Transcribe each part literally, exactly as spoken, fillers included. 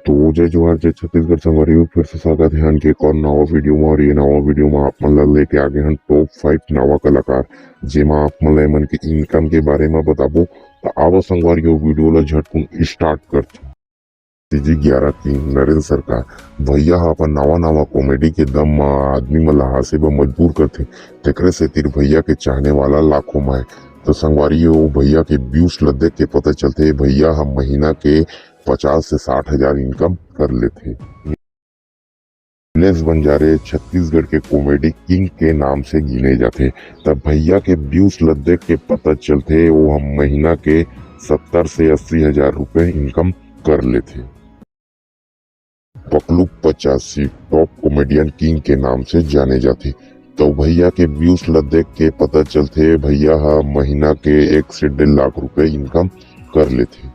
तो जय जोहार, जय छत्तीसगढ़ संगवारी हो, फिर से स्वागत है हमन के एक और नवा वीडियो में। और ये नवा वीडियो में आप मन ला लेके आ गे हन टॉप फाइव नवा कलाकार, जेमा आप मन ला एमन के इनकम के बारे में बताबो। तो आवा संगवारी हो, वीडियो ला झटकुन स्टार्ट करथन। जी ग्यारह तीन नरेंद्र सरकार भैया ह अपन नवा नवा कॉमेडी के दम म आदमी मन ला हांसे बर मजबूर करथे, तेकरे सेतिर भैया के चाहने वाला लाखों में है। तो संगवारी हो, भैया के व्यूज ल देख के पता चलथे भैया ह महीना के पचास से साठ हजार इनकम कर लेथे। नीलेश बंजारे छत्तीसगढ़ के कॉमेडी किंग के नाम से गिने जाथे। तब भैया के व्यूज ल देख के पता चलथे वो ह महीना के सत्तर से अस्सी हजार रुपए इनकम कर लेथे। पकलू पचासी टॉप कॉमेडियन किंग के नाम से जाने जाथे। तो भैया के व्यूज ल देख के पता चलथे भैया ह महीना के एक से डेढ़ लाख रुपए इनकम कर लेथे।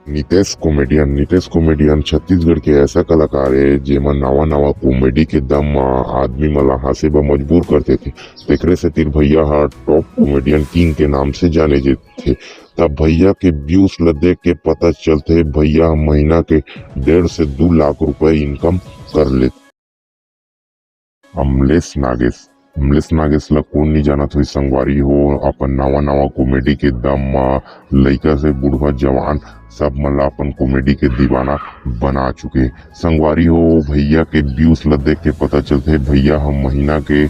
नितेश कॉमेडियन, नितेश कॉमेडियन छत्तीसगढ़ के ऐसा कलाकार है जेमन नवा नवा कॉमेडी के दम म आदमी मन ला हांसे बर मजबूर कर देथे, तेकरे सेतिर भैया ह टॉप कॉमेडियन किंग के नाम से जाने जाथे। तब भैया के व्यूज ल देख के पता चलथे भैया ह महीना के डेढ़ से दू लाख रुपए इनकम कर लेथे। अमलेश नागेश, अमलेश नागेश ला कोन नहीं जानत होही संगवारी हो, अपन नवा नवा कॉमेडी के दम म लइका से बुढ़वा जवान सब मन ला अपन कॉमेडी के दीवाना बना चुके संगवारी हो। भैया के व्यूज ल देख के पता चलथे भैया ह महीना के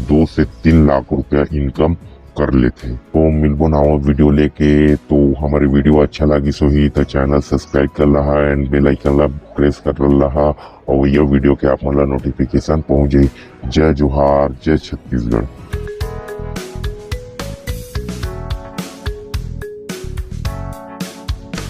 दो से तीन लाख रुपया इनकम कर लेथे। तो मिलबो नवा वीडियो लेके। तो हमर वीडियो अच्छा लागिस होही तो चैनल सब्सक्राइब कर लहा and bell icon ला प्रेस कर लहा, और ये वीडियो के आप मन ला नोटिफिकेशन पहुंच जाही। जय जोहार, जय छत्तीसगढ़।